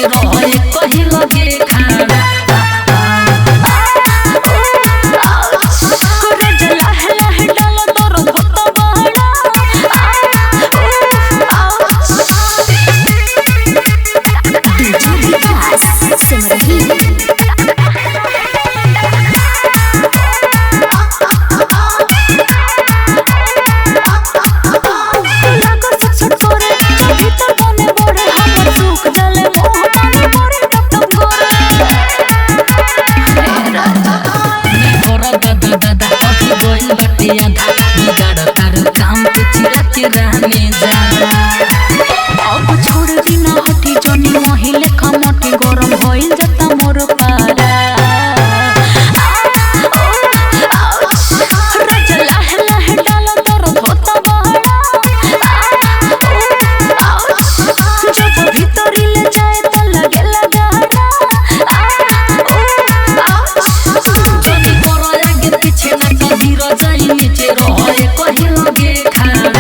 पीछे रहे कहीं लगे खाना। अब छोड़ दिना हटी जनी महिले खमटी गरम भइल जाता मोर पारा। राजा लाहे लाहे डाला दर्द होता बड़ा। जब भीतरी ले जाए त लगे लगारा। जनी कर आगे पीछे ना तो गिर जाई नीचे रहे कहीं लगे खाना।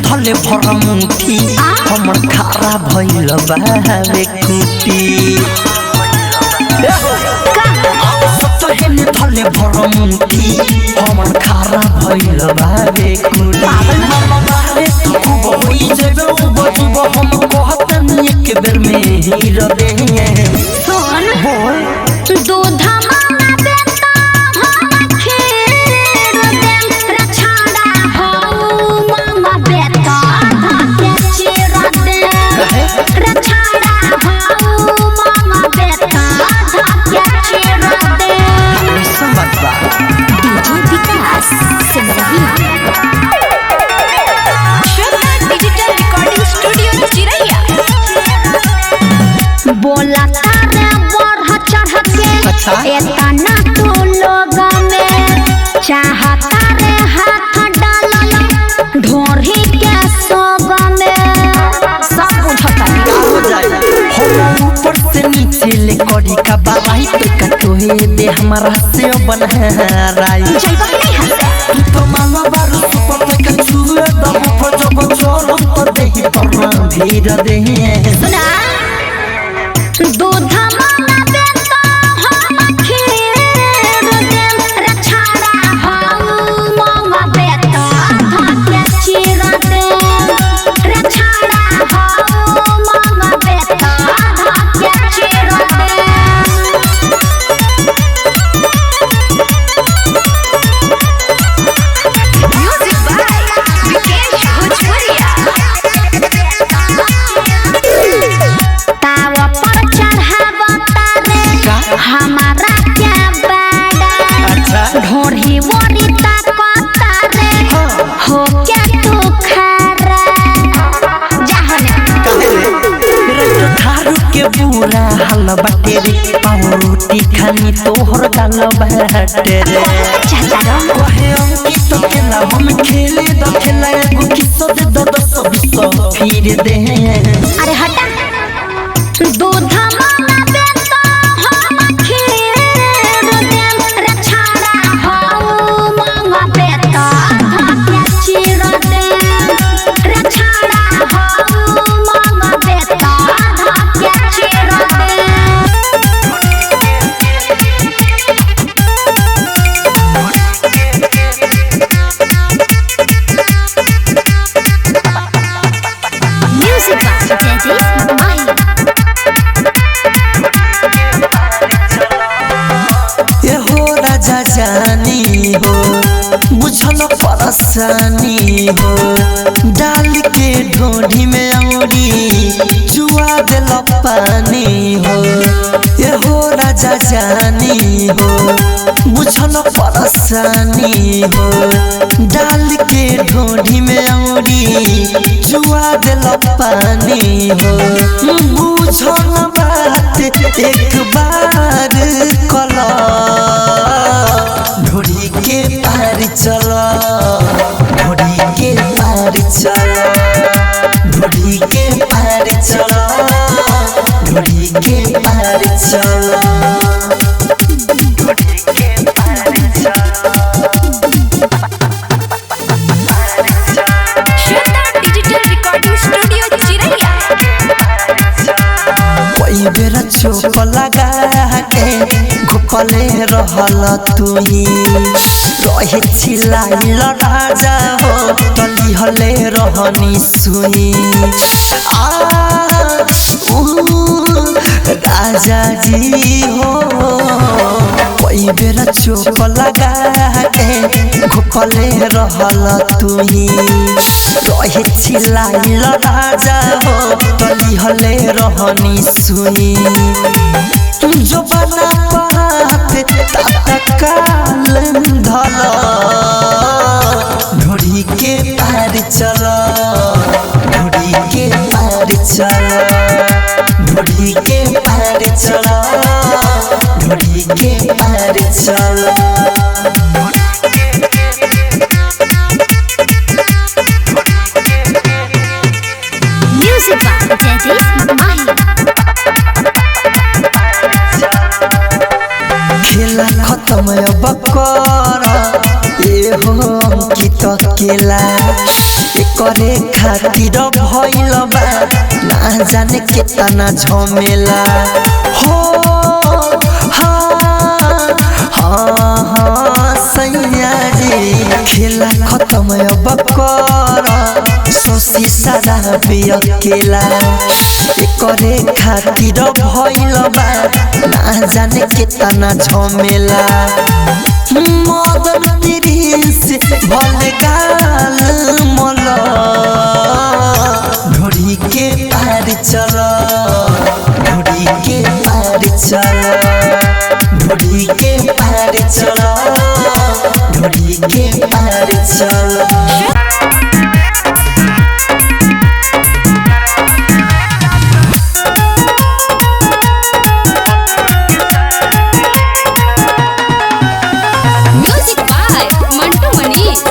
धले भरमुठी हमर खारा भइल बावे कुटी। धले भरमुठी हमर खारा भइल बावे कुटी। खूब होई जेबे उब हम कहतनी एक बेर में ही रबे। सुन बोल दूध मांगा बेटा हम खीर देम रछाड़ा हो मांगा बेटा धाके चीर देम रछाड़ा हो मांगा बेटा धाके चीर देम। समझ बा DJ Vikas Simrahi Shraddha digital recording studio Chiraiya. बोला तारे बढ़ चढ़ के अच्छा। एतना तू लोग में चाहता रे हाथ डालल ढोरी के सोग में सब बुझता हो जाए हम ऊपर से नीचे ले करी का बाबाई पे कटोहे दे हमारा से बनहराई। जइबा कि नहीं हंसे तू तो माला बारू सुपर पे कछुए दम पर जब चोरम तो देही पर भीड़ दे। सुना दूध मांगा बेटा हम खीर देम रछाड़ा हो मांगा बेटा धाके चीर देम रछाड़ा हो मांगा बेटा धाके चीर देम। म्यूजिक बाय विकेश भोजपुरिया। के बुरा हाल बाटे रे, पाव रोटी खानी तोहर गाल बाटे रे। कहे अंकित केला हम खेले द खेला, एगो किस्सा दे द 10 20 फिर दे। अरे हटा दूध मांगबे तो हम खीर देम रे छाड़ा हऊ मांगबे तो धाके चीर देम रे छाड़ा हऊ मांगबे तो धाके चीर देम। म्यूजिक बाय जयदीप माही। ये हो राजा जानी हो बुझल परेशानी हो, डाल के ढोढ़ी में औरी चुआ दिल पानी हो। ये हो राजा जानी हो बुझल परेशानी हो, डाल के ढोढ़ी में औरी चुआ दिल पानी हो। बुझल बात एक बार कला ढोढ़ी के पार चल, ढोढ़ी के पार चल, ढोढ़ी के पार चल, ढोढ़ी के पार चल, ढोढ़ी के पार चल। Shweta digital recording studio Chiraiya. कई बेर चोप लगा के घुपले रहल तुही, रहे चिल्लाइल राजा हो तली हले रहनी सुई। आ ऊ राजा जी हो कई बेर चोप लगा के घुपले रहल तुही, रहे चिल्लाइल राजा हो तली हले रहनी सुई। जो बना पात तत्काल धल ढोढ़ी के पार चल, ढोढ़ी के पार चल, ढोढ़ी के पार चल, ढोढ़ी के पार चल। म्यूजिक बाय जयदीप माही। खेला खत्म अब कर ए हो अंकित केला, एकरे खातिर भइल बा ना जाने केतना झमेला हो। हाँ हाँ हाँ सैया जी खेला खत्म अब कर सोसी सारा अकेला, एकरे खातिर भइल बा ना जाने केतना झमेला। मदन प्रिंस भले गाल मल ढोढ़ी के पार चल, ढोढ़ी के पार चल, ढोढ़ी के पार चल, ढोढ़ी के पार चल। Music by Mantu Manish.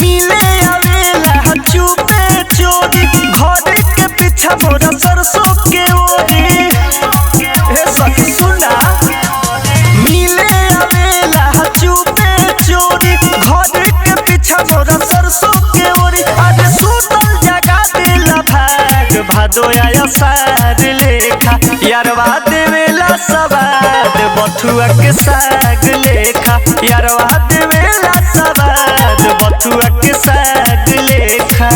मिले आवेला चुपे चोरी घर के पीछा मोरा सरसों के ओरी। हे सखी सुना, मिले आवेला चुपे चोरी घर के पीछा मोरा सरसों के ओरी। अरे सुतल जगा देला भाग भादो आया सार लेखा, यारवा देवेला सवाद बथुआ के साग लेखा, यारवा देवेला सवाद बथुआ के साग लेखा।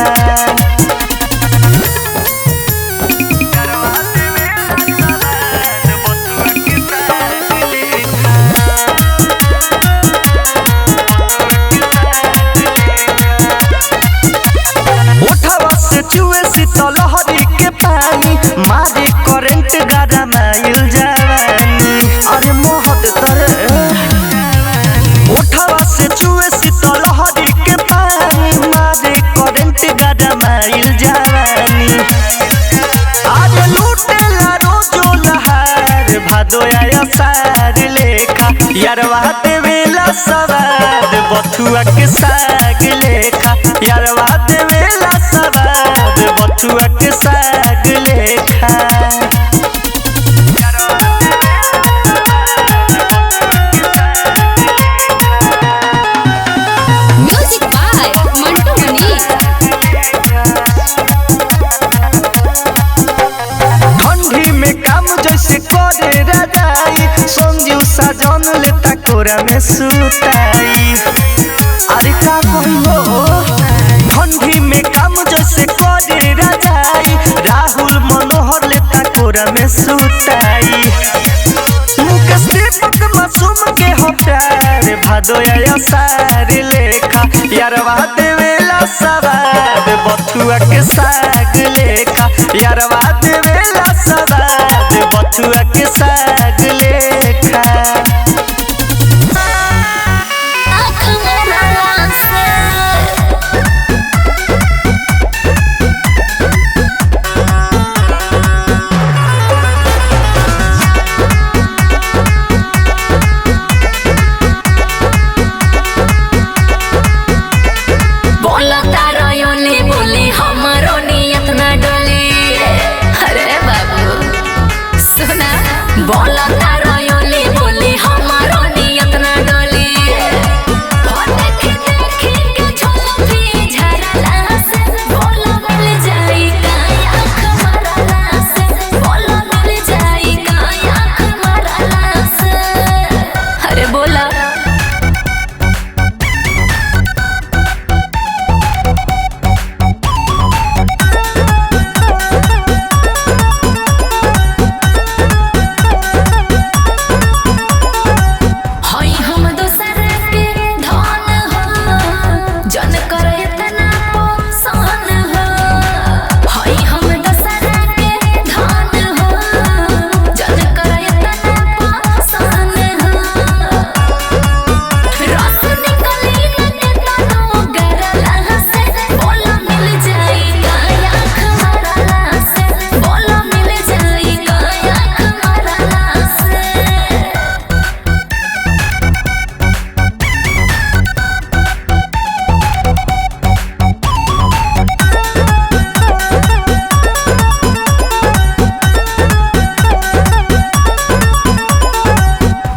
उठवा से चुए शीतल लहरी के पानी, मारे करंट गरमाइल जवानी। अरे मोहत तरे उठवा से चुए शीतल लहरी के पानी, मारे करंट गरमाइल असार लेखा यारवा देवेला सवाद बथुआ के साग लेखा यारवा देवेला सवाद बथुआ के साग लेखा। म्यूजिक बाय मंटू मनी। ठंडी में काम जैसे करे रजाई संजीव साजन लेता कोरा में सुताई। अरे का कहियो ठंडी में काम जैसे करे रजाई राहुल मनोहर लेता कोरा में सुताई। मुकेश दीपक मासूम के हो प्यार भादो असार लेखा यारवा देवेला सवाद बथुआ के साग लेखा यारवा देवेला सवाद बथुआ के साग लेखा। आँख मारला से। बोला तारा योली बोली हमारो नियत ना डोली। अरे बाबू सुना, बोला तारा योली बोली हमारो नियत ना डोली। हो देखी देखी के झोलफी झरला से, बोला मिल जाई काई आँख मारला से, बोला मिल जाई काई आँख मारला से। अरे बोला। हई हम दोसर के धन हो, जन कर एतना पोसन हो। हई हम दोसर के धन हो, जन कर एतना पोसन हो। रस निकली न केतनो गरला से, बोला मिल जाई काई आँख मारला से, बोला मिल जाई काई आँख मारला से।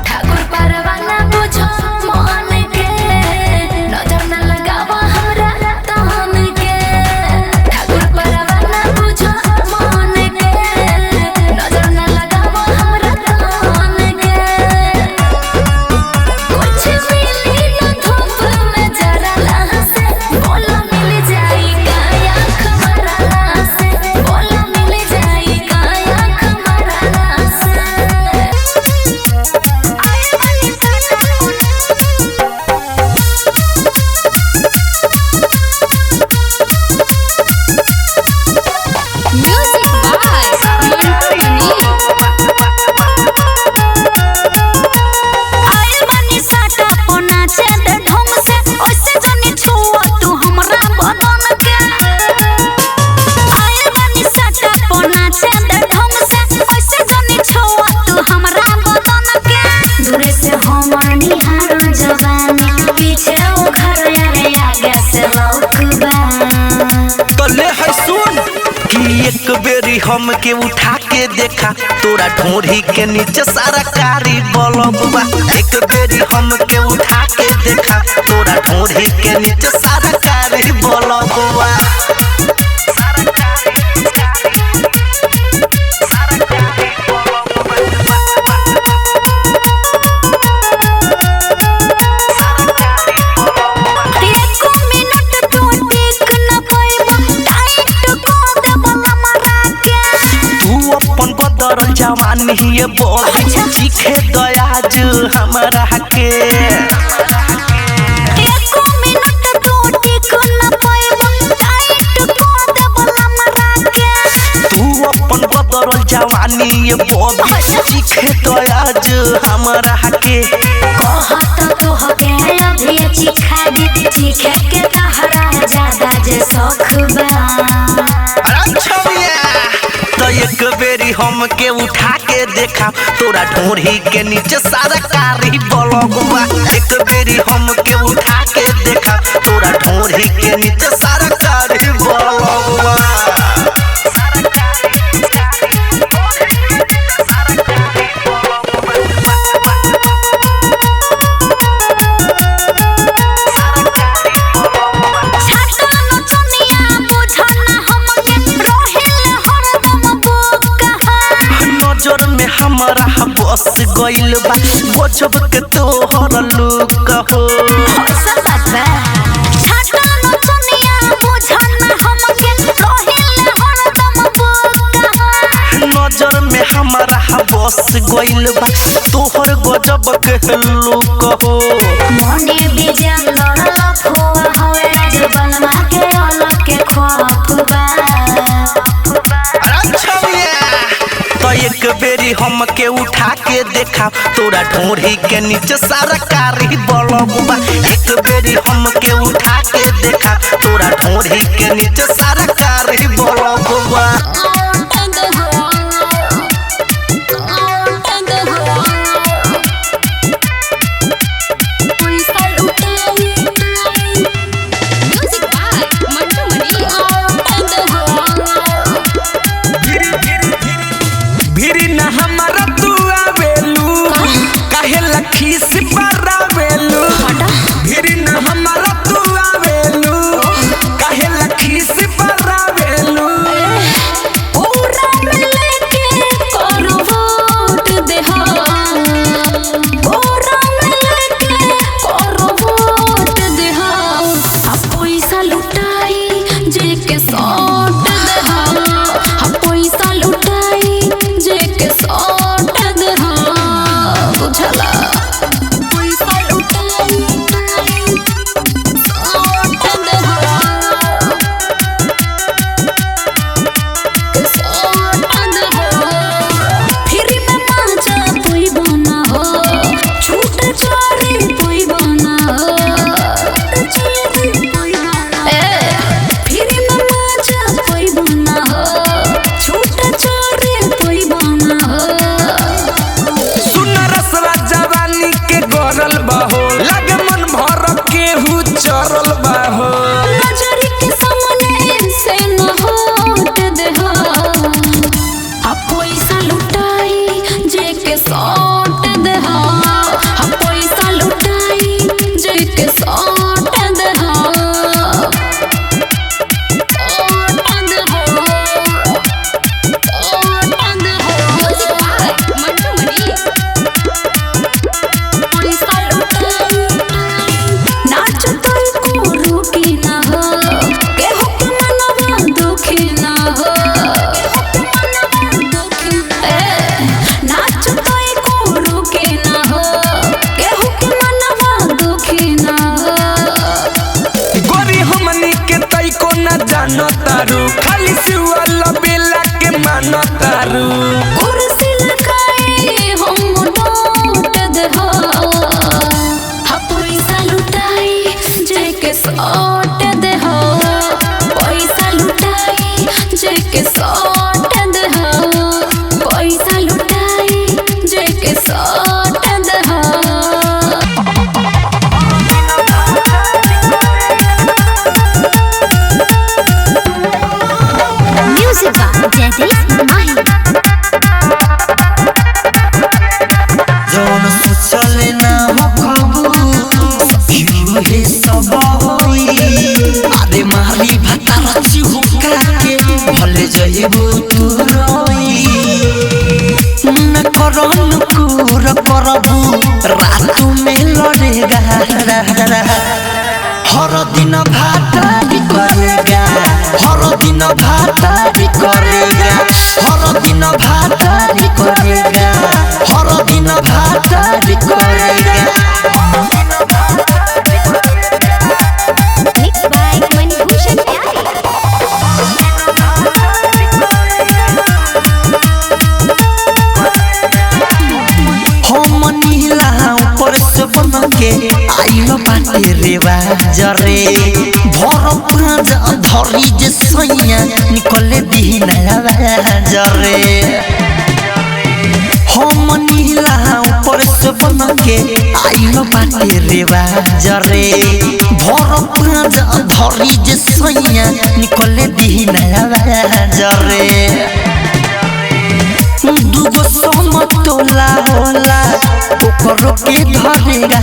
ठाकुर परवाना बुझो मन के, नजर न लगावा हमरा तन के। ठाकुर परवाना बुझो मन के, नजर न लगावा हमरा तन के। कुछ मिली न धूप में जरला से, बोला मिल जाई काई आँख मारला से, बोला मिल जाई काई आँख मारला से। म्यूजिक बाय मंटू मनी। आइल बानी साटा पोना चेद ढोंग से, ओइसे जनी छुआ तू हमरा बदन के। आइल बानी साटा पोना चेद ढोंग से, ओइसे जनी छुआ तू हमरा बदन के। दूरे से हमर निहार जवानी, पीछे ओ घर यारे आगे से लौकबा। तले है सुन कि एक बेरी हम के उठा के देखा तोरा ढोरी के नीचे सारा कारी बलबा। एक बेरी हम के उठा के देखा तोरा ढोरी के नीचे सारा कारी बलबा। एको मिनट तू टिक न पइबा, टाइट क देबला मरा के। तू अपन बदरल जवानी ये बोल चीखे दयाज हमरा के। एको मिनट तू टिक न पइबा, टाइट क देबला मरा के। तू अपन बदरल जवानी ये बोल चीखे दयाज हमरा के। कहत तोहके अभी चिखा दे, चिखे के तहरा ज्यादा जे शौक बा। अरे छमिया तो एक बेरी हमके उठा के देखा तोरा ढोरी के नीचे सारा कारी बलगवा। एक बेरी हमके उठा के देखा तोरा ढोरी के नीचे सारा कारी बलगवा। नजर में हमारा बस गइल बा गजब के तोहर लुक हो। नजर में हमारा बस गइल बा तोहर गजब के लुक हो। मने बिजन लड़ल फुआ होवे राजबलमा के अलग के खौफ बा। तो एक बेरी हमके उठा के देखा तोरा ढोरी के नीचे सारा कारी बलगवा। एक बेरी हमके उठा के देखा तोरा ढोरी के नीचे सारा कारी बलगवा। खाली सिवा बेला के मानो तारू कुर्सी लगाए हम नोट देहो हा पैसा लुटाई जेके सौट देहो पैसा लुटाई जेके सौट देहो पैसा लुटाई जेके सौट देहो। म्यूजिक बाय जयदीप माही। जौन सोचले ना हो खबू हे सब होई आदे मारी भतार चिहुका के भले जइबू तू रोई न करन कुर करबू रात में लड़ेगा हर दिन भातारी करेगा हर दिन भातारी करेगा हर दिन भातारी करेगा हर दिन भातारी करेगा। मिक्स बाय मणिभूषण प्यारे। हम नीला ऊपर से बन के आइल बाटे रेवा जरे भर पाँज धरी जे सैया निकले दिही नया जरे। नीला ऊपर से बन के आइल बाटे रेवा जरे भर पाँच धरी जे सैया निकले दिही नया जरे दुगो समतोला होला ओकरो के धरेगा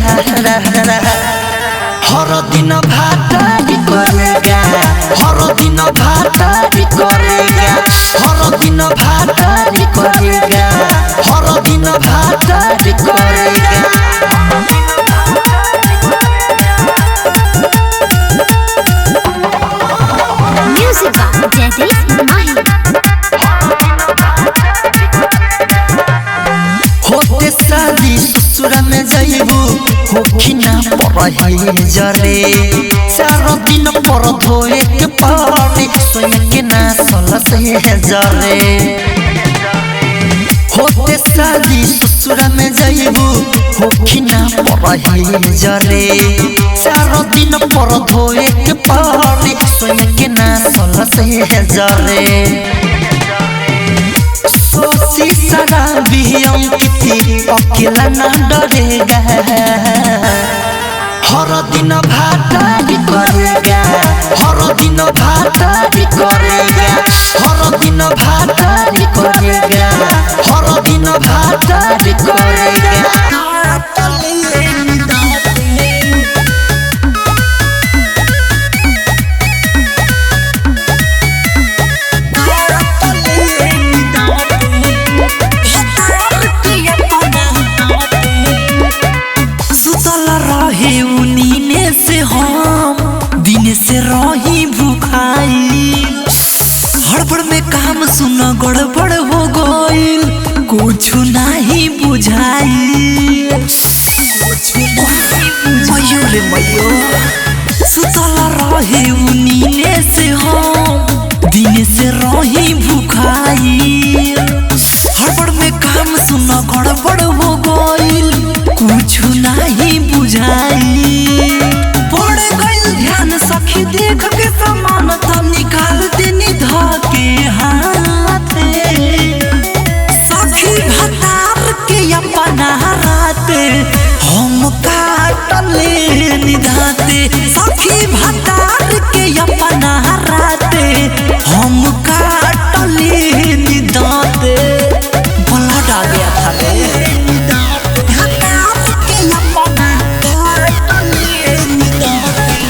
हर दिन भातारी करेगा हर दिन भातारी करेगा हर दिन भातारी करेगा हर दिन भातारी करेगा। म्यूजिक बाय जयदीप माही। होते शादी ससुरा में जाइबू होखी ना परहे जरे चार दिन पर धोए के पड़े सोया के ना सलस जरे होते शादी ससुरा में जाइबू होखी ना परहे जरे चार दिन पर धोए के पड़े सोया के ना सलस जरे सोसी शराबी अंकित अकेला ना डरेगा हर दिन भातारी करेगा हर दिन भातारी करेगा हर दिन भातारी करेगा हर दिन भातारी करेगा। सुतल रहे नीने से हम दिन से रही भूखाई हड़बड़ में काम सुन गड़बड़ हो गईल कुछ नहीं बुझाई मयूर मयूर सुतल रहे नीने से हम दिन से रही भूखाई हड़बड़ में काम सुन गड़बड़ हो गईल कुछ नहीं बुझाई पड़ गईल ध्यान सखी देख के सामान त निकाल देनी धके हाथे सखी भतार के अपना राते हम काटले निधाते सखी भतार के अपना राते हम काटले निधाते ब्लड आ गया था रे। भतार के अपना काटले निधाते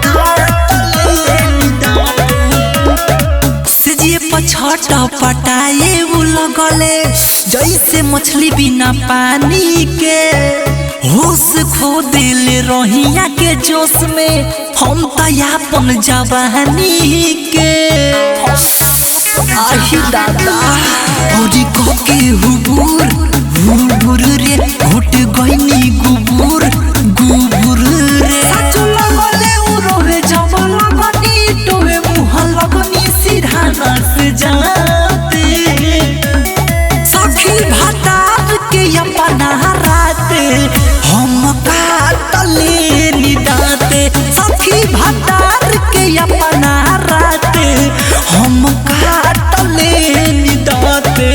काटले निधाते सिजिए पछट पटाए उ लगले जैसे मछली बिना पानी के होश खो दिल रोहिया के जोश में हम तयापन जवानी के आही दादा औरी के हुबूर हुबूर रे घुट गईनी गुबूर गुबूर रे साचो लगले उ रोहे जब लगनी टोहे मुह लगनी सिरहाना से जाते सखी भतार के अपना राते हम काटले निदाते सखी भतार के अपना राते हम काटले निदाते।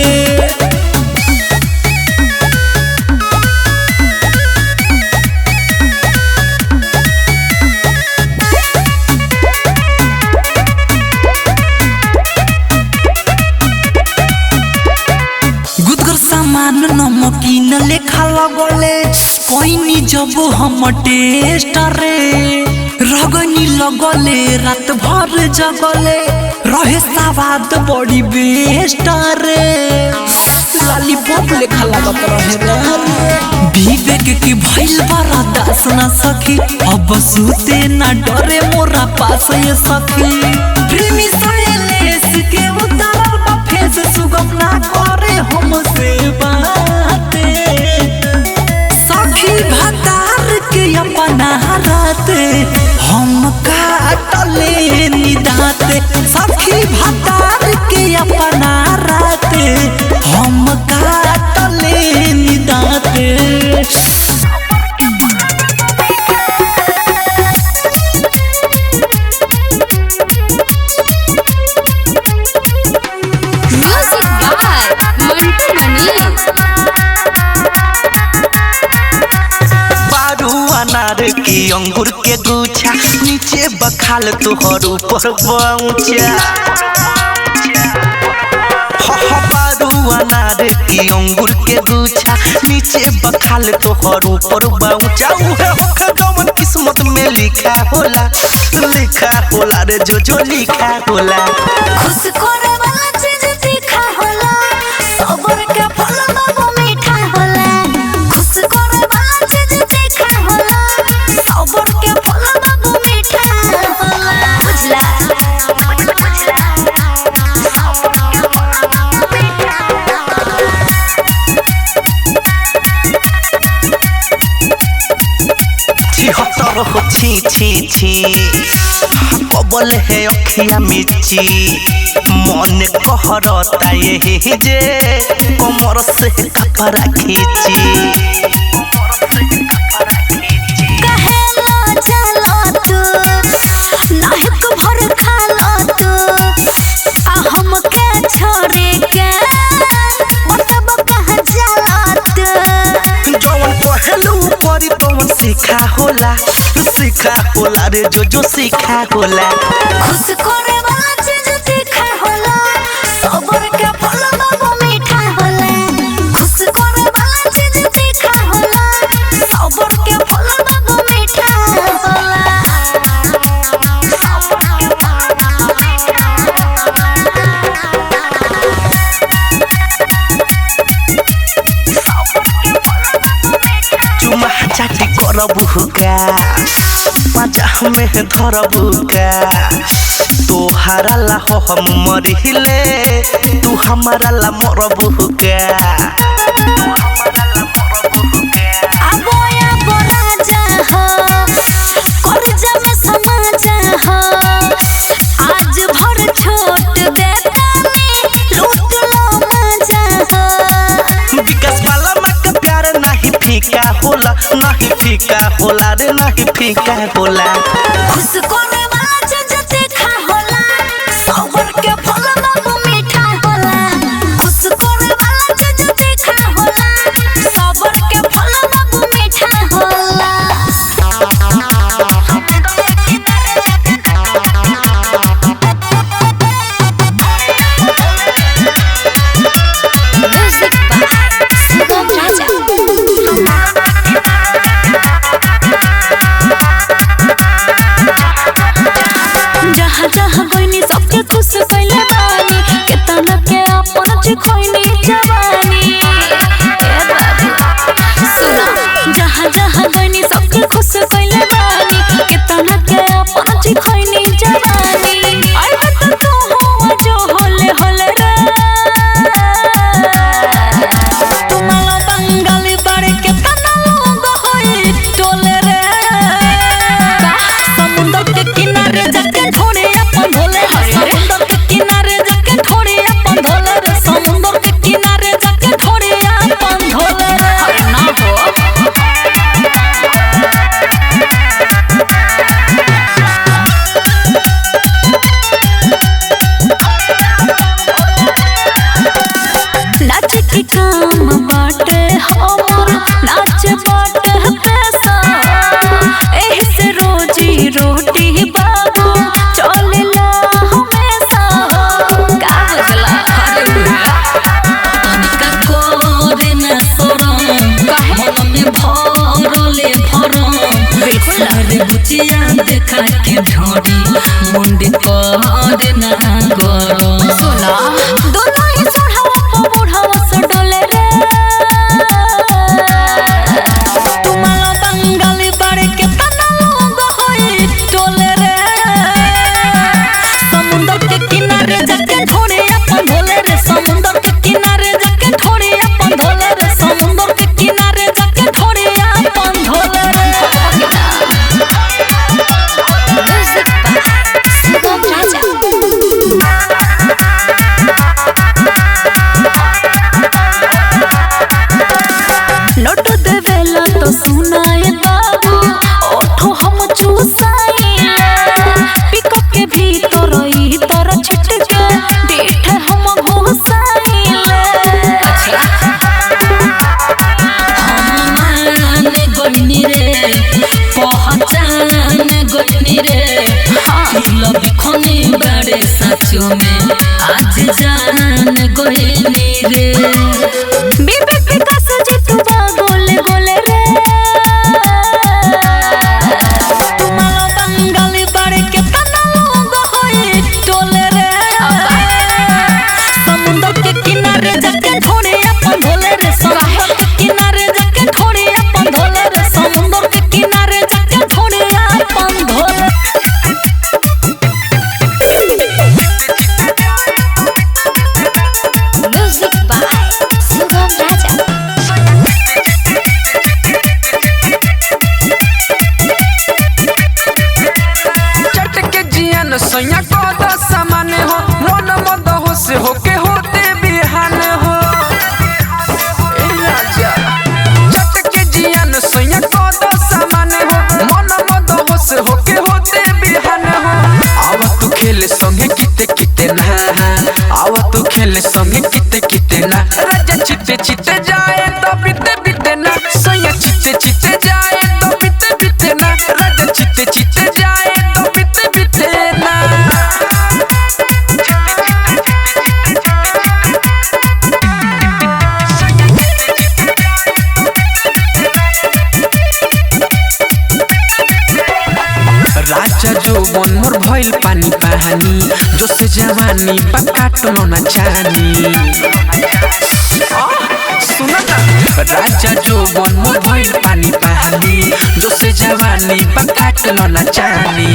गुदगर सामान नमकीन लेखा लगले कोइनी जब हम टेस्ट रे रगनी लगले रात भर जगले रहे सवाद बड़ी बेस्ट रे लॉलीपॉप लेखा लागत रहे रे। विवेक की भइल बड़ा दास ना सखी अब सुते ना डरे मोरा पास ये सखी प्रेमी साइलेस के उतारल बा फेस सुगम ना करे हमसे बाते सखी भतार के अपना राते हम काटले निदाते सखी भतार के अपना राते हम काटले निदाते। अनार की अंगूर के गुच्छा, नीचे बखाल तोहर ऊपर पहुंचा। बारू अनार की अंगूर के गुच्छा, नीचे बखाल तोहर ऊपर पहुंचा। उहे होखे जवन किस्मत में लिखा होला, लिखा होला रे जो जो लिखा होला। खुश करे वाला चीज तीखा होला, सबर के फल बाबू मीठा होला। खुश करे वाला चीज तीखा होला, सबर के फल बाबू मीठा होला। बुझला बुझला, सबर के फल बाबू मीठा होला। छिहत्तर हो छी छी छी, कबल है अखिया मिची, मन कहरता यही जे कमर से कपड़ा खींची। कहेला चलो तू नाहक भर खालो तू, आ हमके छोड़े के मतलब कहाँ चलो तू। जवन पहलू करी तवन सीखा होला, सीखा होला रे जो जो सीखा होला। खुश करे वाला चीज तीखा होला, सबर के फल बाबू मीठा होला। खुश करे वाला चीज तीखा होला, सबर के फल बाबू मीठा होला। सबर के फल बाबू मीठा होला। सबर के फल बाबू मीठा। चुमा चाटी करबू का, पाचा में धरबू का, तोहारा ला हो हम मरिले, तू हमारा ला मरबू का। आबो आबो राजा हो, कर्जा में समा जा हो, आज भर छोट देता ने लूट लो मजा हो। विकास वाला माँ के प्यार नहीं फीका होला, नहीं फीका होला रे नहीं फीका होला। खुश करे वाला चीज तीखा होला, सबर के फल बाबू मीठा होला। खुश करे वाला चीज तीखा होला, सबर के फल बाबू मीठा होला। म्यूजिक बाय शुभम राजा। जहाँ जहाँ गइनी सबके खुश कइले बानी, केतना के अपन चिखोइनी जवानी। ए बाबू सुना, जहाँ जहाँ गइनी सबके खुश कइले बानी, केतना के अपन चिखोइनी जवानी। अरे त तू हो जो होले होले रे, तुम्हारा बंगाली बाड़े केतना लोग होई टोले रे। समुंदर के किनारे जाके थोड़े अपन धोले रे, समुंदर के किनारे जाके थोड़े अपन धोले रे, समुंदर के किनारे जाके थोड़े अपन धोले रे। अरे ना हो। नाच के काम बाटे हमर, नाच बाटे पैसा, एही से रोजी रोटी बाबू चलेला हमेशा। का बुझला? तनिका करे ना शरम, मन में भरले भरम। बिल्कुल ना। सारे बुचिया देखा के ढोरी मुंडी करे ना गरम। सुना, दोनों ही सोढ़ावा पो बुढ़ावा से डोले रे। तुम्हारा बंगाली बाड़े केतना लोग होई टोले रे। समुंदर के किनारे जाके थोड़े अपन धोले रे, समुंदर के किनारे जाके थोड़े अपन धोले रे, समुंदर के किनारे जाके थोड़े अपन धोले रे। Music by Shubham Raja. Note देवेला तो सुनाए बाबू, ओठो हम चूसाइले, पिकअप के भीतर ई तर छिटके डीठ हम घुसाइले। अच्छा। गइनी रे पहचान गइनी रे दिल बिखनी बड़े साचो में आज जान गइनी रे विवेक विकास जी तू गोले गोले रे तुम्हारा बंगाली बाड़े के तना लोग होई टोले रे समुंदर के किनारे जाके ढोड़े अपन भोले रे समुंदर के किनारे जाके ढोड़े अपन भोले रे समुंदर के किनारे जाके ढोड़े अपन भोले। म्यूजिक बाय शुभम राजा। चटके जियन सैया कद सामान हो मन मद हो से होके होते बिहान हो ए राजा चटके जियन सैया कद सामान हो मन मद हो से होके होते बिहान हो आवा तू खेले संगे किते किते ना आवा तू खेले संगे किते किते ना राजा चिते चिते जाए तो बीते बीते ना सैया चिते चिते जाए तो बीते बीते ना राजा चिते चिते जाए तो बीते बीते ना। राजा जो मन मोर भइल पानी पानी जो से जवानी बकाटलो ना जानी सुन ना राजा जो मन मोर भइल पानी पानी जो से जवानी बकाटलो ना जानी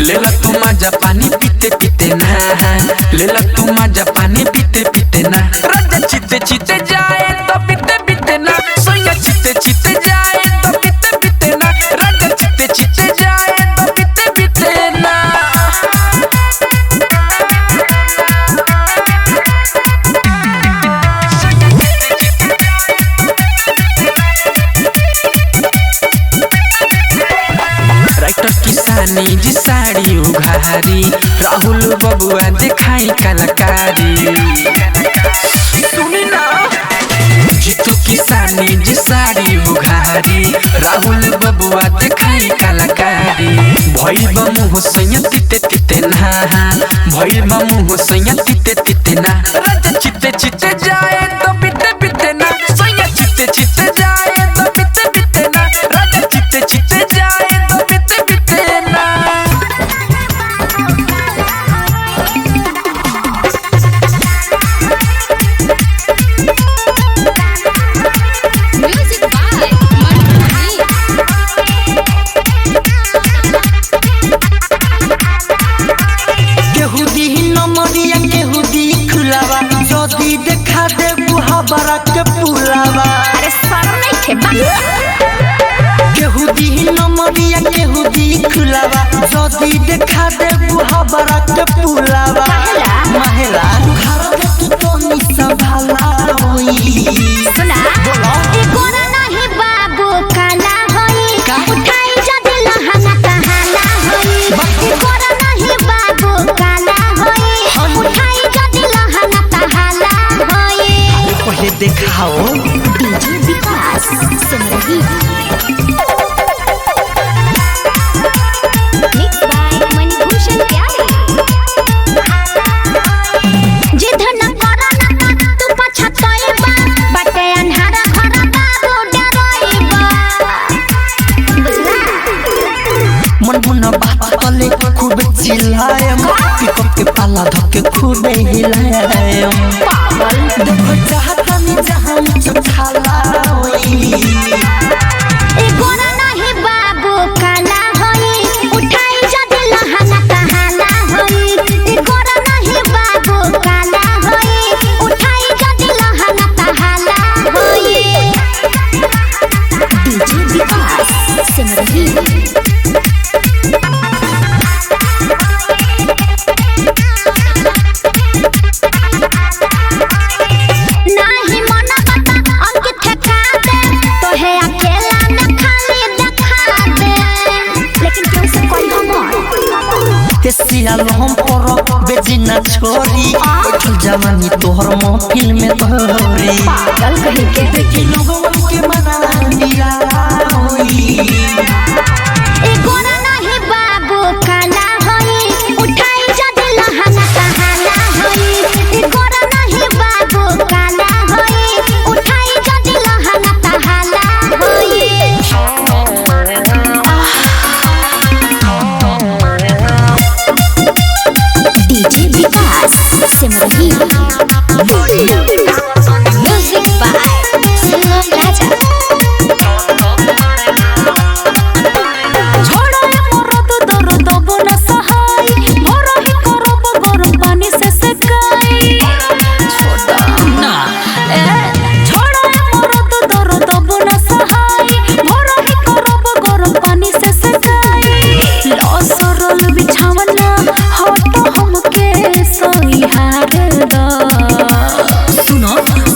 लेला तू मजा पानी पीते पीते ना लेला तू मजा पानी पीते पीते ना राजा चिते चिते जाए तो पीते पीते ना सोया चिते चिते जाए तो पीते पीते ना राजा चिते चिते जाए तो पीते पीते ना। राइटर किसानी जी साड़ी उघारी राहुल बबुआ दिखाई कलाकारी सुनी ना जीतू किसानी जी साड़ी उघारी राहुल बबुआ दिखाई कलाकारी भइल बा मुँह सैया तिते तिते ना भइल बा मुँह सैया तिते तिते ना राजा चिते चिते जाए तो बीते बीते ना सैया चिते चिते जाए तो बीते बीते ना राजा चिते चिते जाए तो बीते बीते ना। Music by Manmohani. केहू दी नमरिया केहू दी खुलावा जदी देखा दे बुहाबरा के पुलावा अरे सर नहीं थे बा केहू दी नमरिया केहू दी खुलावा जदी देखा दे बुहाबरा के पुलावा माहेला घर के तू तो निसा भाला होई सुना ए गोरा नहीं बाबू काला होई उठाई जदी लहंगा कहाला होई ए गोरा नहीं बाबू काला होई उठाई जदी लहंगा कहाला होई। पहले देखाओ डीजे विकास सुन रही मिक्स बाय मणिभूषण प्यारे। जिद न करो ना तू पछतइबा बटे अन्हारा घर बाबू डरइबा बुझला मन मुन बात कले खूब चिल्लायम पिकअप के पाला धके खूब हिलायम देखो चाहता नी जहां चखाला होई ए गोरा नहीं बाबू काला होई उठाई जदी लहंगा कहाला होई ए गोरा नहीं बाबू काला होई उठाई जदी लहंगा कहाला होई। डीजे विकास सिमरही। नाही मन बता अंक ठेका दे तोहे अकेला न खाली देखा दे लेकिन क्यों से कोई हमर ते से आलम पर बेजिना छोरी बैठल जवानी तोहर महफिल में तोरी पागल कहीं के। देखी लोगवन के मना निराला होई। ए गोरा नाही बाबू काला होई, उठाई जद लहंगा कहाला होई। ए गोरा नाही बाबू काला होई, उठाई जद लहंगा कहाला होई। DJ Vikas Simrahi. Music by Shubham Raja. छोड़ो ए मरद दर्द बना सहाय, भोरही करब गरम पानी से सेकाई। छोड़ो ना ए, छोड़ो ए मरद दर्द बना सहाय, भोरही करब गरम पानी से सेकाई। लसरल बिछावना हट हमके सहिहार द। सुनो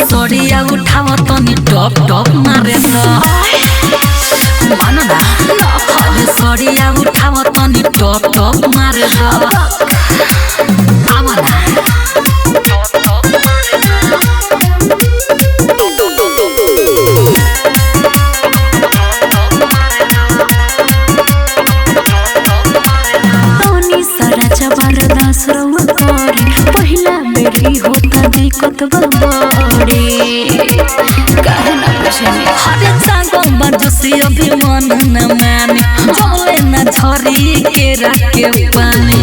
सड़िया उठाव तनी टप टप मारे द मानो ना अरे सड़िया उठाव तनी टप टप मारे द आवा ना। तनी सारा जबरदस्त रउआ करे, पहिला बेरी होता दिक्कत बड़े। काहे ना बुझनी। अरे जागो बरजसी अभिमान न माने जमले न झरी के राके पानी।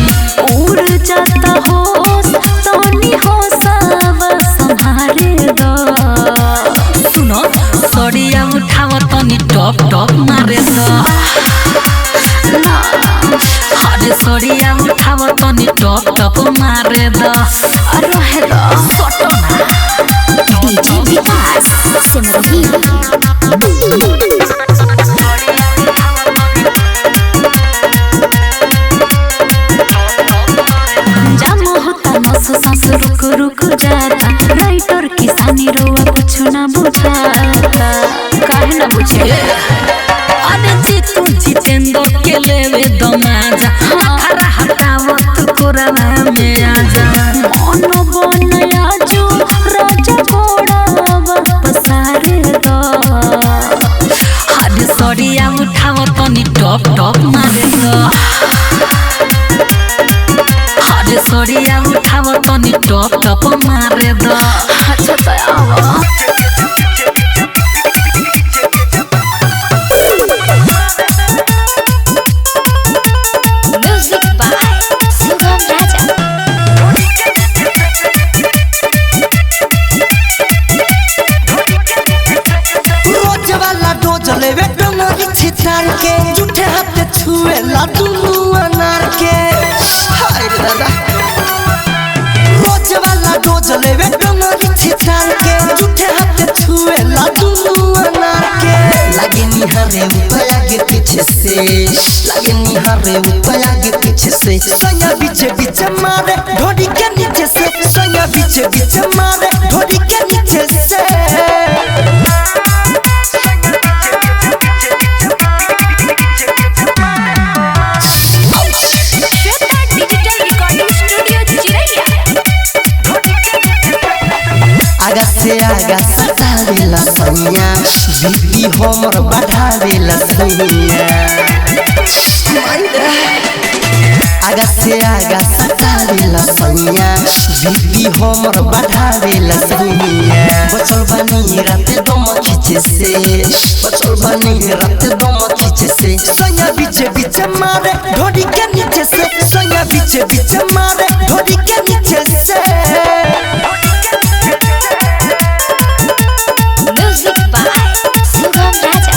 उड़ जाता होश तनी होशावा संभारे द। सुनो सड़िया उठाव तनी टप टप मारे द अरे सड़िया उठाव तनी टप टप मारे द रहे द। सटो ना। डीजे विकास सिमरही। जाम होता नस सांस रुक रुक जाता, राइटर किसानी रोआ कुछ ना बुझाता। काहे ना बुझे। अरे जीतू जितेंद्र के लेवे दमाजा खरा हटावत कोरावा में आजा। मन बनया जो राजा गोड़ावा पसारे द। अरे सड़िया उठाव तनी टप टप मारे द अरे सड़िया उठाव तनी टप टप मारे द। अच्छा तो आवा। म्यूजिक बाय शुभम राजा। रोज वाला डोज लेवे डोंगरी छितार के झूठे हाथ छुए ला दुनू अनार के। हाय रे दादा रोज वाला डोज लेवे डोंगरी छितार के झूठे हाथ छुए ला दुनू अनार के। लागे निहारे ऊपर आगे पीछे से, लागे निहारे ऊपर आगे पीछे से, सोया पीछे पीछे मारे ढोड़ी के नीचे से, सोया पीछे पीछे मारे ढोड़ी के नीचे से। Shweta digital recording studio Chiraiya. आगा से आगा सतावेला सैया, बीपी हमर बढ़ावेला सैया। आगा से आगा सतावेला सैया, बीपी हमर बढ़ावेला सैया। बचल बानी रात दम खींचे से, बचल बानी रात दम खींचे से, सैया पीछे पीछे मारे ढोड़ी के नीचे से, सैया पीछे पीछे मारे ढोड़ी के नीचे से। म्यूजिक बाय शुभम राजा।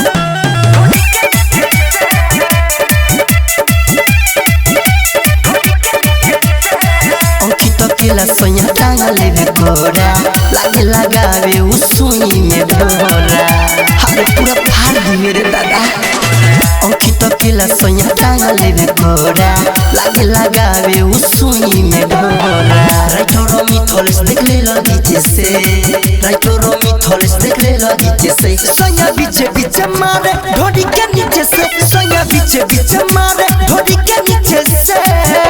अंकित केला सैया टांगा लेवे कोरा, लागे लगावे उ सुई में डोरा, हारे पूरा फाड़ दी मेरे दादा। अंकित केला सैया टांगा लेवे कोरा, लागे लगावे उ सुई में डोरा। राइटर मिथलेश देख ले लगी से, राइटर मिथलेश देख ले लगी से, सैया पीछे पीछे मारे ढोड़ी के नीचे से, सैया पीछे पीछे मारे